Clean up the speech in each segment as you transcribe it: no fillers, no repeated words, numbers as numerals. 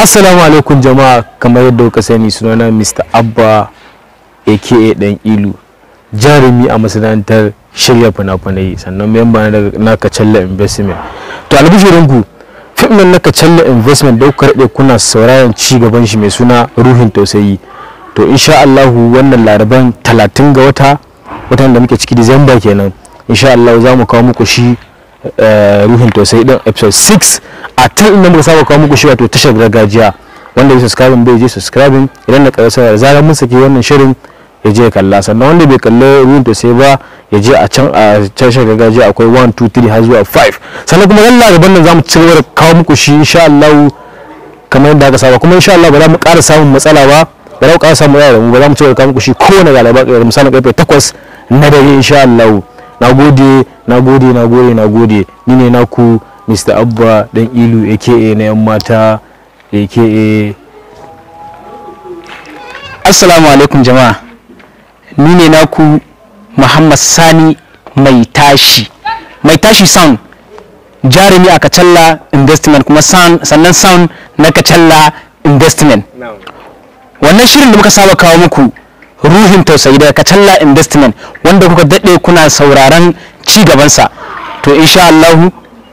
Assalamu alaikum jama'a, kamar yadda kuka sani sunana Mr. Abba aka Dan Ilu, jarumi a masana'antar shirya fina-finai, sannan memba na Kachalla Investment. To albishirinku, fim ɗin na Kachalla Investment da kuka raɗe kuna sauraron ci gaban shi mai suna Ruhin Tausayi. To insha Allahu wannan Laraban 30 ga wata, watan da muke ciki Disamba kenan, insha Allahu za mu kawo muku shi Ruhin Tausayi din episode 6 a tan inda muka saba kawo muku shi, wato tashar gargajiya. Wanda ya subscribe bai je subscribing idan na karasa da zarar mun saki wannan shirin ya je ya kalla. Sannan wanda bai kalli Ruhin Tausayi ba ya je a can a tashar gargajiya akwai 1 2 3 har zuwa 5. Sannan kuma ran Laraban nan zamu ci gaba da kawo muku shi insha Allah kamar yadda aka saba, kuma insha Allah ba za mu ƙara samun matsala ba, ba za mu ƙara samun matsala da mu ba, za mu ci gaba da kawo muku shi kowane Laraba misalin karfe 8 na dare insha Allah. Nagode, nagode, nagode, nagode. Ni ne naku Mr. Abba Dan Ilu aka na yan mata aka. Assalamu alaikum jama'a, ni ne naku Muhammad Sani Mai Tashi, Mai Tashi Sound, jarumi a Kachalla Investment, kuma sannan sound na Kachalla Investment. Wannan shirin da muka saba kawo muku, Ruhin Tausayi daga Kachalla Investment, wanda kuka daɗe kuna sauraron ci gabansa, to insha Allahu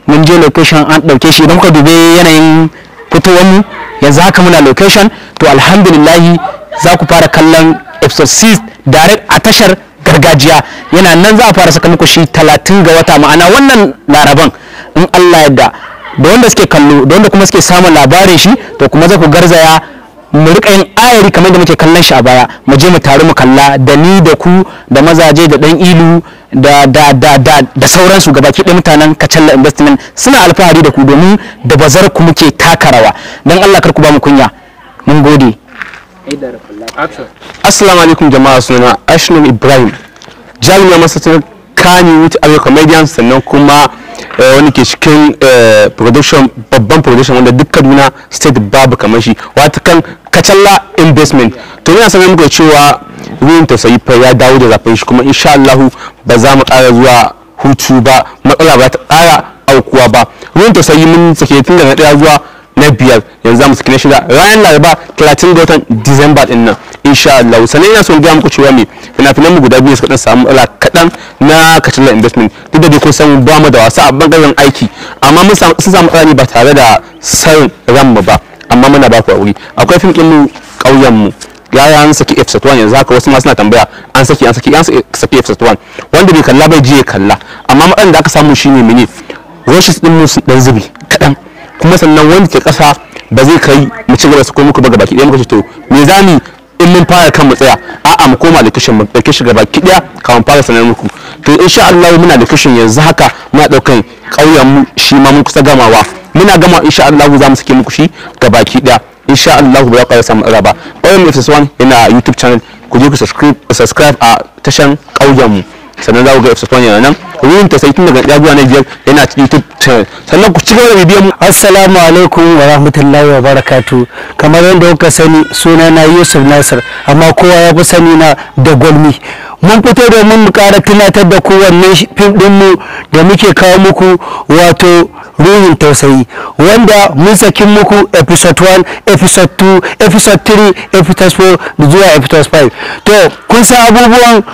mun je location an ɗauke shi. Idan kuka dube yanayin fitowar mu yanzu haka muna location. To alhamdulillahi za ku fara kallon episode 6 direct a tashar gargajiya. Yana nan, za a fara saka muku shi 30 ga wata, ma'ana wannan Laraban in Allah yadda. Da wanda suke kallo da wanda kuma suke samun labarin shi, to kuma za ku garzaya mu rika yin ayari kamar da muke kallon shi a baya. Mu je mu taru mu kalla da ni da ku da mazaje da Dan Ilu da da da da da sauransu gabaki ɗaya. Mutanen Kachalla Investment suna alfahari da ku domin da bazar ku muke taka rawa. Don Allah kar ku ba mu kunya. Mun gode. Assalamu alaikum jama'a, sunana Ashnam Ibrahim, jarumi a masana'antar Kannywood Arewa Comedian, sannan kuma wani ke cikin production, babban production wanda duk Kaduna State babu kamar shi, wata kan Kachalla Investment. To ina sanar muku cewa Ruhin Tausayi fa ya dawo da zafin shi, kuma insha Allah ba za mu ƙara zuwa hutu ba, matsala ba ta ƙara aukuwa ba. Ruhin Tausayi mun sake tun daga na ɗaya zuwa na biyar, yanzu za mu saki na shida ranar Laraba 30 ga watan Disamba din nan insha Allah. Sannan ina son gaya muku cewa me fina-finan mu guda biyu suka dan samu matsala kaɗan na Kachalla Investment, duk da dai kun san ba mu da wasa a bangaren aiki, amma mun samu sun samu matsala ne ba tare da san ranmu ba, amma muna ba ku haƙuri. Akwai fim ɗin mu Ƙauyen Mu, ya an saki episode 1 yanzu haka. Wasu ma suna tambaya an saki, an saki, an saki episode 1. Wanda bai kalla bai je ya kalla. Amma matsalar da aka samu shine mene? Rushes din mu sun dan zubi kaɗan, kuma sannan wanda ke ƙasa ba zai kai mu ci gaba su ko muku ba gabaki ɗaya. Muka ce to me za mu in mun fara kan mu tsaya? A'a, mu koma location mu ɗauke shi gabaki ɗaya kafin fara sanar muku. To insha Allah muna location yanzu haka, muna ɗaukan Ƙauyen Mu, shi ma mun kusa gamawa. Muna gama insha Allah za mu sake muku shi gabaki ɗaya. Insha Allah ba za ku samu matsala ba. Ƙauyen Mu episode 1 yana YouTube channel, ku je ku subscribe a tashan Ƙauyen Mu, sannan za ku ga episode 1 yana nan. Ruhin Tausayi tun daga ɗaya zuwa na biyar yana YouTube channel, sannan ku ci gaba da bibiyan mu. Assalamu alaikum wa rahmatullahi wa barakatu. Kamar yadda kuka sani, suna na Yusuf Nasir, amma kowa ya fi sani na da Gwalmi. Mun fito domin mu ƙara tunatar da ku wannan fim ɗinmu da muke kawo muku, wato Ruhin Tausayi, wanda mun saki muku episode 1, episode 2, episode 3, episode 4 zuwa episode 5. To kun san abubuwan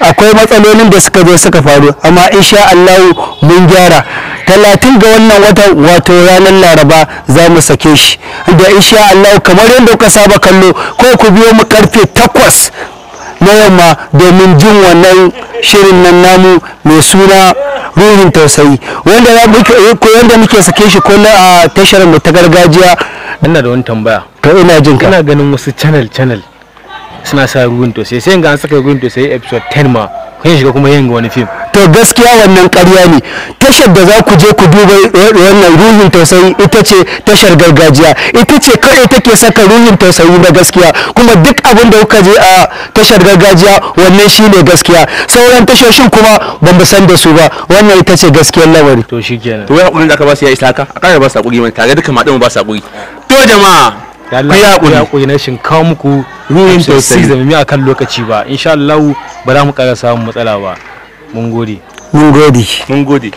akwai matsalolin da suka zo suka faru, amma insha Allah mun gyara. 30 ga wannan watan, wato ranar Laraba, za mu sake shi da insha Allah kamar yadda kuka saba kallo. Ko ku biyo mu karfe 8 na yamma domin jin wannan shirin nan namu mai suna Ruhin Tausayi, wanda za muke wanda muke sake shi kullum a tashar mu ta gargajiya. Ina da wani tambaya. To ina jin ka. Ina ganin wasu channel channel suna sa Ruhin Tausayi, sai ga an saka Ruhin Tausayi episode 10 ma kun shiga kuma yin wani film. To gaskiya wannan ƙarya ne. Tashar da za ku je ku duba wannan Ruhin Tausayi ita ce tashar gargajiya, ita ce kawai take saka Ruhin Tausayi na gaskiya. Kuma duk abin da kuka je a tashar gargajiya, wannan shine gaskiya. Sauran tashoshin kuma ban mu san da su ba. Wannan ita ce gaskiyar lamari. To shikenan. To wai hakurin da aka ba su ya isa haka? A ƙara ba su hakuri mai tare, duka ma ba su hakuri. To jama'a, Allah ku yi hakuri. Hakuri na shin kawo muku Ruhin episode Tausayi. 6 da mu akan lokaci ba. Insha Allah ba za mu ƙara samun matsala ba. Mun gode. Mun gode. Mun gode.